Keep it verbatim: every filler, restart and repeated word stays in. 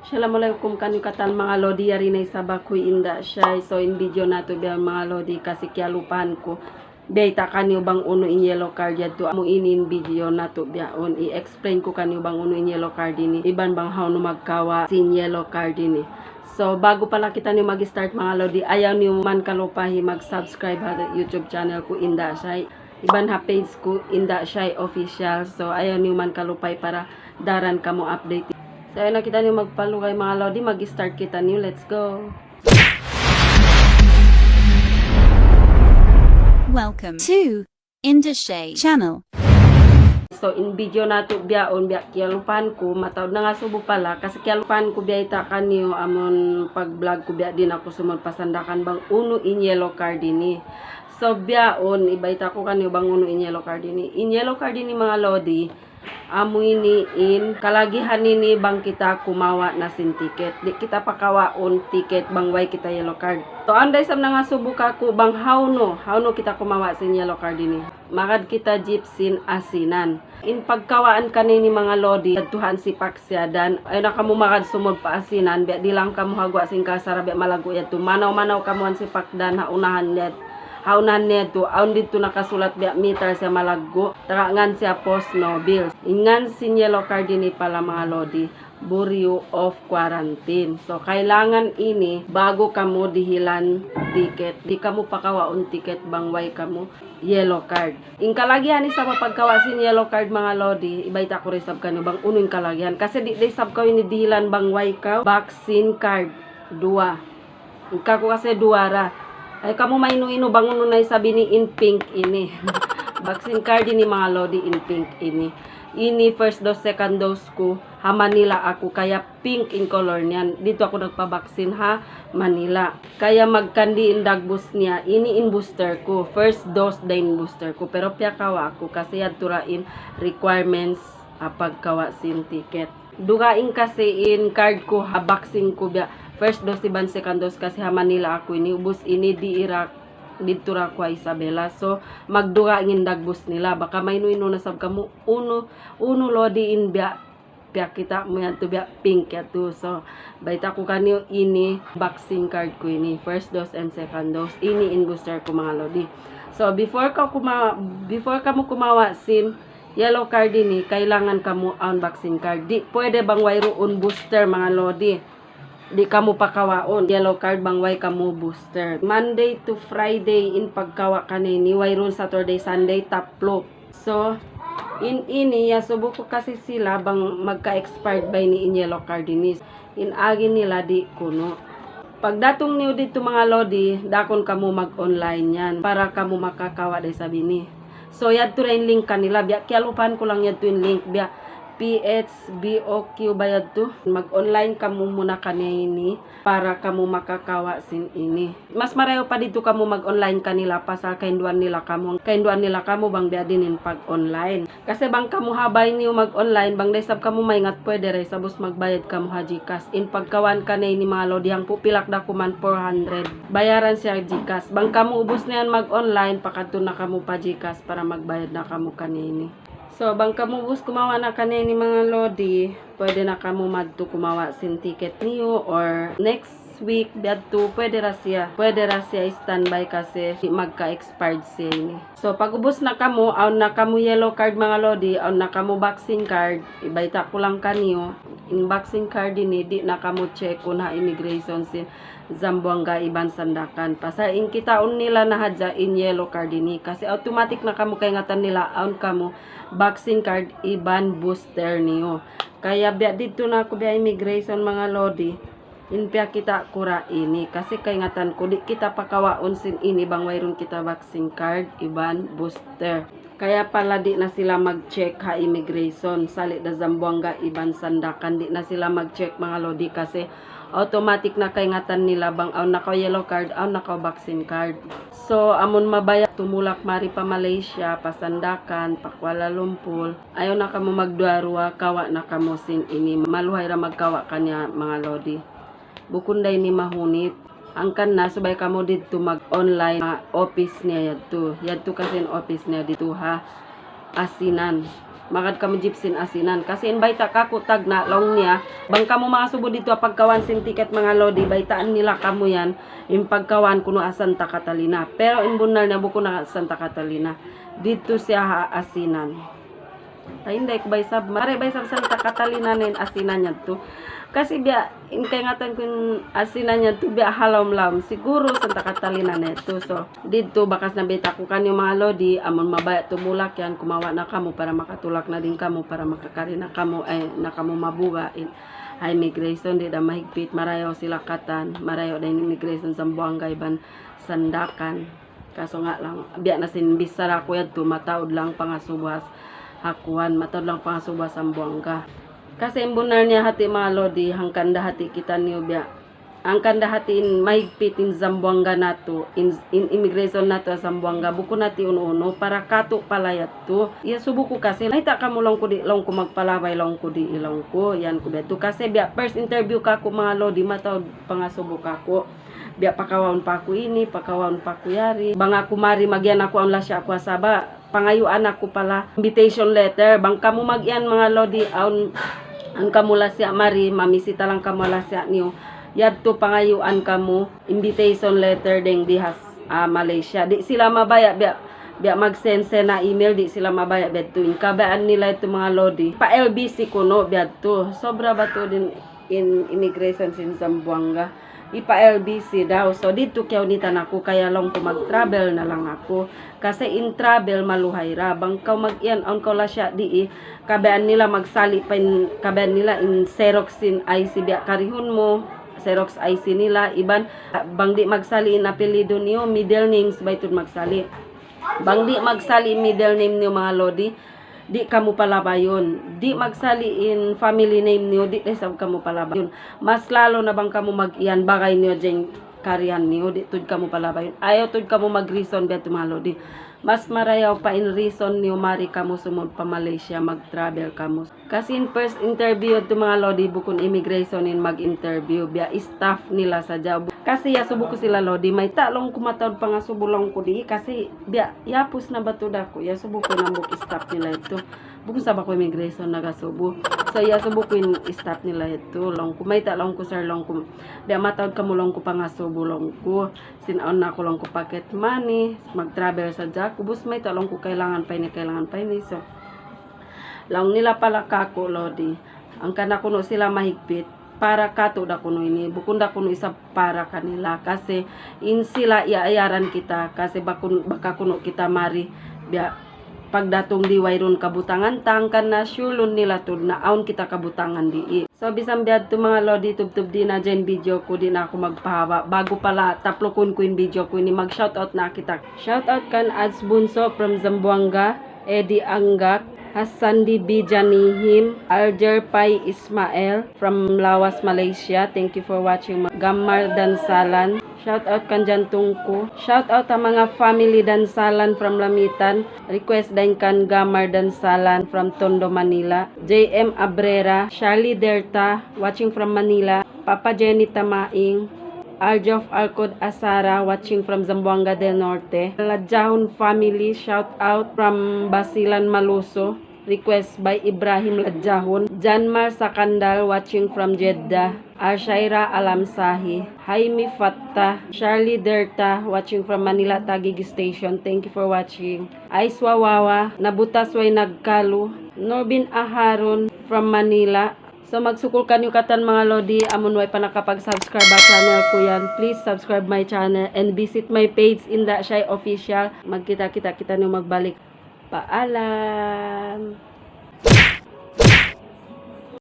Assalamualaikum kaniyu katan manga lodi, yari na isab aku hi Indah Shy. So in video natu' biya' manga lodi, kasi kiyalupahan ku biyayta' kaniyu bang unu in yellow card yadtu. Amu ini in video natu' bihaun, i-explain ku kaniyu bang unu in yellow card ini, iban bang hawnu magkawa' sin yellow card ini. So ba'gu pala kitaniyu mag-start manga lodi, ayaw niyu man kalupahi mag-subscribe ha YouTube channel ku Indah Shy, iban ha page ku Indah Shy Official. So ayaw niyu man kalupahi para daran kamu update. So ayaw na kitaniyu magpalugay manga lodi, mag-start kitaniyu. Let's go! Welcome to Indah Shy Channel. So in video natu' bihaun, biya' kiyalupahan ku, mataud nangasubu pala, kasi kiyalupahan ku biyayta' kaniyu amun pag-vlog ku, biya' diin aku sumud pa Sandakan bang unu in yellow card ini. So bihaun, ibayta' ku kaniyu bang unu in yellow card ini. In yellow card ini manga lodi, amu ini in kalagihan ini bang kita kumawa' na sin ticket. Di' kita pakawaun ticket bang way kita yellow card. So awn da isab nangasubu kaku' bang hawnu, hawnu kita kumawa' sin yellow card ini. Magad kita jeep sin Asinan. In pagkawaan kaniya ini manga lodi, yadtu ha Ansipak siya dan. Ayaw na kamu magad sumud pa Asinan, biya' diin lang kamu ha guwa' sin kalsada, biya' malaggu' yadtu. Manaw-manaw kamu Ansipak dan, ha unahan niya, ha unahan niya yadtu, awn didtu nakasulat biya' meter siya malaggu', taga ngan siya Post Nobil. In ngan sin yellow card ini pala manga lodi, Bureau of Quarantine. So kailangan ini ba'gu kamu dihilan ticket. Di' kamu pakawaun ticket bang way kamu yellow card. In kalagihan isab ha pagkawa' sin yellow card manga lodi, ibayta' ku da isab kaniyu bang unu in kalagihan. Kasi di' da isab kaw ini dihilan bang way kaw vaccine card. Duwa. Kaku' kasi duwa ra. Ay, kamu mainu-inu bang unu na isab ini in pink ini. Vaccine card ini manga lodi, in pink ini. Ini first dose, second dose ku ha Manila aku, kaya pink in color niyan. Didtu aku nagpabaksin ha Manila. Kaya magkandi in dagbus niya. Ini in booster ku. First dose da in booster ku. Pero piyakawa' aku kasi yadtu ra in requirements ha pagkawa' sin ticket. Dugaing kasi in card ku ha vaccine ku biya' first dose iban second dose kasi ha Manila aku ini. Ubus ini di' ira, didtu ra aku ha Isabela. So magdugaing in dagbus nila. Baka mainu-inu na isab kamu unu, unu lodi in biya' piyakita' mu yadtu biya' pink yadtu. So bayta' ku kaniyu, ini vaccine card ku ini, first dose and second dose. Ini in booster ku manga lodi. So before ka kuma-, before kamu kumawa' sin yellow card ini, kailangan kamu awn vaccine card. Di' pwede bang wayruun booster manga lodi. Di' kamu pakawaun yellow card bang way kamu booster. Monday to Friday in pagkawa' kaniya ini, wayruun Saturday, Sunday, taplu. So in ini, iyasubu ku kasi sila bang magka-expired ba ini in yellow card ini. In agi nila di' kunu'. Pagdatung niyu didtu manga lodi, dakun kamu mag-online yan para kamu makakawa' da isab ini. So yadtu ra in link kanila, biya' kiyalupahan ku lang yadtu in link, biya' P H B O Q ba yadtu. Mag-online kamu muna kaniya ini para kamu makakawa' sin ini. Mas marayaw pa didtu kamu mag-online kanila pasal kahinduan nila kamu. Kahinduan nila kamu bang biya' diin in pag-online. Kasi bang kamu ha bay niyu mag-online, bang da isab kamu maingat, pwede ra isab, ubus magbayad kamu ha GCash. In pagkawaan kaniya ini manga lodi, hangpu' pilak da kuman, four hundred. Bayaran siya GCash. Bang kamu ubus na yan mag-online, pakadtu na kamu pa GCash para magbayad na kamu kaniya ini. So bang kamu ubus kumawa' na kaniya ini manga lodi, pwede na kamu madtu kumawa' sin ticket niyu, or next week biya' yadtu, pwede ra siya, pwede ra siya standby kasi di' magka-expired siya ini. So pag-ubus na kamu, awn na kamu yellow card manga lodi, awn na kamu vaccine card, ibayta' ku lang kaniyu, in vaccine card ini di' na kamu check-un ha immigration sin Zamboanga iban Sandakan. Pasal in kitaun nila na hadja in yellow card ini. Kasi automatic na kamu, kaingatan nila awn kamu vaccine card iban booster niyu. Kaya biya' didtu na aku biya' immigration manga lodi, in piyakita' ku ra ini. Kasi kaingatan ku di' kita pakawaun sin ini bang wayruun kita vaccine card iban booster. Kaya pala di' na sila mag-check ha immigration, sali' da Zamboanga iban Sandakan, di' na sila mag-check manga lodi kasi automatic na kaingatan nila bang awn na kaw yellow card, awn na kaw vaccine card. So amun mabaya' tumulak mari pa Malaysia, pa Sandakan, pa Kuala Lumpur, ayaw na kamu magduwa-ruwa, kawa' na kamu sin ini. Maluhay ra magkawa' kaniya manga lodi. Bukun da ini mahunit. Hangkan na subay kamu didtu mag-online ha office niya yadtu. Yadtu kasi in office niya didtu ha Asinan. Magad kamu jeep sin asinan. Kasi in bayta' kaku' tagna' laung niya, bang kamu mangasubu didtu ha pagkawaan sin ticket, manga lodi, baytaan nila kamu yan, in pagkawaan kunu' ha Santa Catalina. Pero in bunnal niya bukun ha Santa Catalina. Didtu siya ha asinan. Ay, inday ku ba isab. Mari ba isab Santa Catalina na in asinan yadtu. Kasi biya', in kaingatan ku in asinan yadtu biya' ha lawm-lawm. Siguro Santa Catalina na yadtu. So, didtu bakas nabayta' ku kaniyu, manga lodi, amun mabaya' tumulak yan, kumawa' na kamu para makatulak na dayn kamu, para makakari na kamu, ay, na kamu mabuga' in, ha immigration, di' da mahigpit, marayaw sila katan, marayaw da in immigration Zamboanga iban Sandakan. Kasu nga lang, biya' na sin bichara ku yadtu, mataud lang pangasubu ha s-, ha kuwan, mataud lang pangasubu ha Zamboanga. Kasi in bunnal niya hati, manga lodi, hangkan da hati kitaniyu biya'. Hangkan da hati in mahigpit in Zamboanga natu', in, in immigration natu' ha Zamboanga, bukun hati unu-unu, para katu' pala yadtu. Iyasubu ku kasi, mayta' kamu laung ku di', laung ku magpalabay, laung ku di', laung ku, yan ku biya' tu. Kasi biya' first interview kaku', manga lodi, mataud pangasubu kaku'. Biya' pakawaun pa aku ini, pakawaun pa aku yari. Bang aku mari, magiyan aku awn lasiya' ku ha Sabah, pangayuan aku pala invitation letter. Bang kamu magiyan, manga lodi, awn, awn kamu lasiya' mari, mamisita lang kamu ha lasiya' niyu. Yadtu pangayuan kamu invitation letter dayng di ha s-, ah, Malaysia. Di' sila mabaya' biya', biya' mag-send-send na email, di' sila mabaya' biya' tu. In kabayaan nila yadtu, manga lodi, pa L B C kunu' biya' tu. Sobra ba tu in in immigration sin Zamboanga. Ipa L B C daw. So, didtu kiyaunitan aku, kaya laung ku mag-travel na lang aku. Kasi in travel maluhay ra. Bang kaw mag-iyan, awn kaw lasiya' dii, kabayaan nila magsali' pa in, kabayaan nila in xerox sin I C biya' karihun mu, xerox I C nila, iban, bang di' magsali' in apelyidu niyu, middle names ba tuud magsali'. Bang di' magsali' in middle name niyu, manga lodi, di' kamu palabayun. Di' magsali' in family name niyu, di' da isab kamu palabayun. Mas lalo na bang kamu mag-iyan bagay niyu dayng karihan niyu, di' tuud kamu palabayun. Ayaw tuud kamu mag-reason biya' tu, manga lodi. Mas marayaw pa in reason niyu, mari kamu sumud pa Malaysia, mag-travel kamu. Kasi in first interview yadtu, manga lodi, bukun immigration in mag-interview, biya' staff nila sadja. Kasi iyasubu ku sila, lodi, mayta' laung ku mataud pangasubu laung ku dii, kasi biya' yapus na ba tuud aku, iyasubu ku in hambuuk staff nila yadtu. Bukun isab aku immigration nagasubu. So, iyasubu ku in staff nila yadtu, laung ku, mayta' laung ku, sir, laung ku, biya' mataud kamu laung ku pangasubu laung ku. Sin awn na aku laung ku pocket money, mag-travel sadja aku, bus mayta' laung ku kailangan pa ini, kailangan pa ini. So, laung nila pala kaku', lodi, hangkan na kunu' sila mahigpit, para katu' da kunu' ini, bukun da kunu' isab para kanila. Kasi in sila iyaayaran kita, kasi bakun-, baka kunu' kita mari, biya' pagdatung di wayruun kabutangan ta, hangkan na sure-un nila tuud na awn kita kabutangan dii. So, bisan biya' tu, manga lodi, tubtub di na hadja in video ku, di' na aku magpahaba'. Ba'gu pala taplukun ku in video ku ini, mag-shoutout na kita. Shoutout kan Ads Bunso from Zamboanga, Eddie Anggak, Hassan D B Janihim, Alger Pai Ismael from Lawas, Malaysia. Thank you for watching, ma-, Gammar Dansalan. Shoutout kan Jantung Ku. Shoutout ha manga family Dansalan from Lamitan. Request dayn kan Gammar Dansalan from Tondo, Manila. J M Abrera, Charlie Derta, watching from Manila. Papa Jenny Tamaing, Aljof Alcod Asara, watching from Zamboanga del Norte. Ladjahun family, shout out from Basilan, Maluso. Request by Ibrahim Ladjahun. Janmar Sakandal, watching from Jeddah. Arshaira Alamsahi, Haimi Fatta, Charlie Derta, watching from Manila, Taguig Station. Thank you for watching. Aiswa Wawa, Nabutas Way Nagkalu, Norbin Aharon from Manila. So, magsukul kaniyu katan, manga lodi, amun way pa nakapag-subscribe ha channel ku yan, please subscribe my channel and visit my page, Inda Shai Official. Magkita-kita kitaniyu magbalik. Paalam.